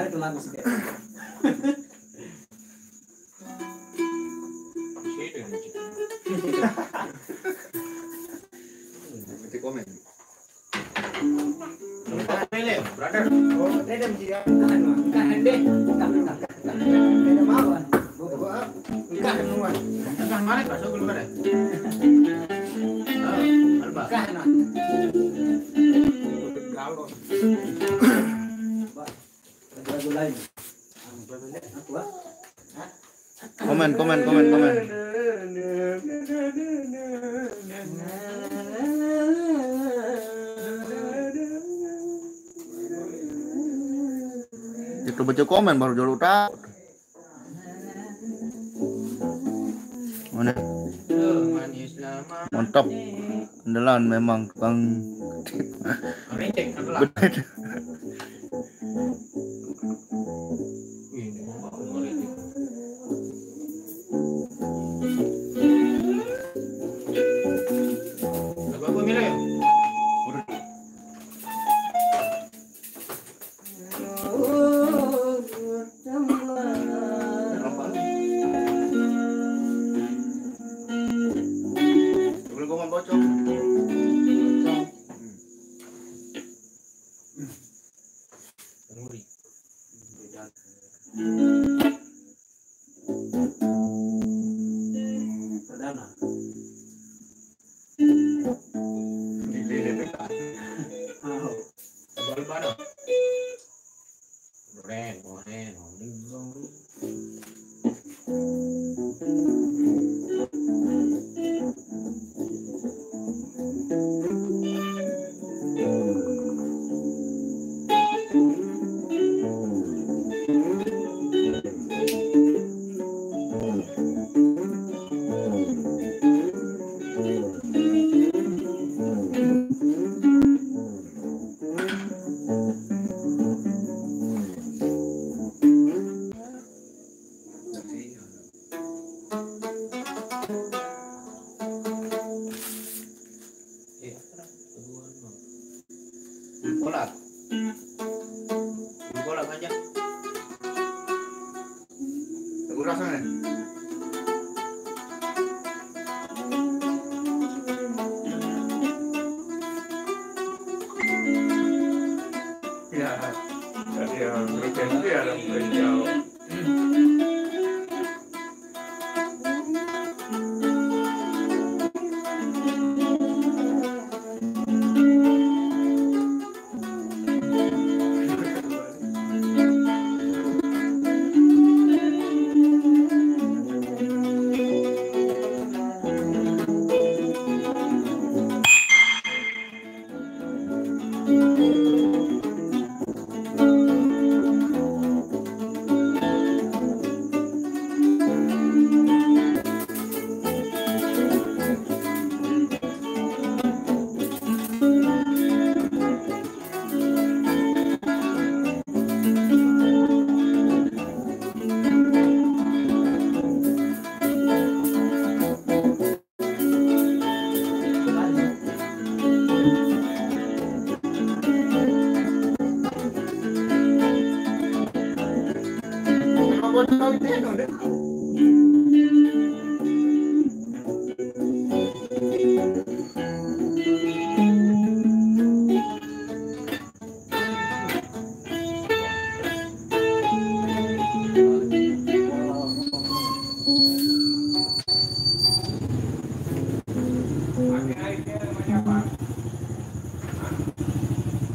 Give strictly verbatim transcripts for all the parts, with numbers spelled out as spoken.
Itu lagu sih. Nanti komen. Brother. Oh, dia ada dia. Tahan, Wan. Tahan deh. Tahan, tahan, tahan. Dia ada mau, Wan. Gua, gua, ah. Enggak, Wan. Enggak, mana, Pak? Saya belum ada. Ah, Alba. Enggak, nah. Galon. Wah, lagu-lagu lain. Aku, ah. Hah? Komen, komen, komen, komen. Itu baca komen baru jolo tak. Mana? Mantap. Andalan memang tukang. Bener. Nuri. Perdana. Di B P K. Oh. Baru-baru. Ren, ren, ren. Bola. Bola aja. Tegur rasa nih. Ya, jadi yang berganti ada yang jauh.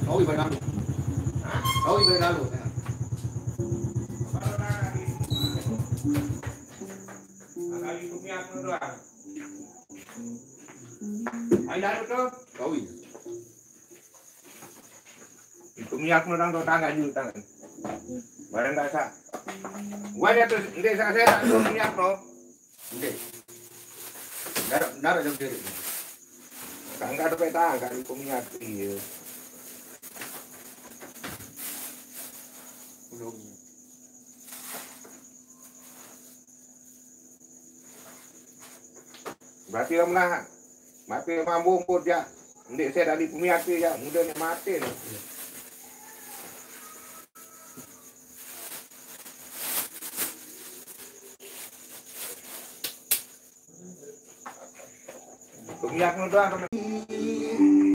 Kau ibadah lalu. Kau ibadah lalu. Ayo, lalu tu. Kau ini. Itu minyak no dang do tangan dulu tangan. Barang dasar. Wajah tu, ndek sa saya tak tu minyak no. Ndek. Naro, naro jam diri. Kan kada pe tangan itu minyak iya. Belum. Berarti orang menahan. Mati mambu pun dia. Ndek saya dari pemiati ya, muda ni mati ni. Lihat nu doang,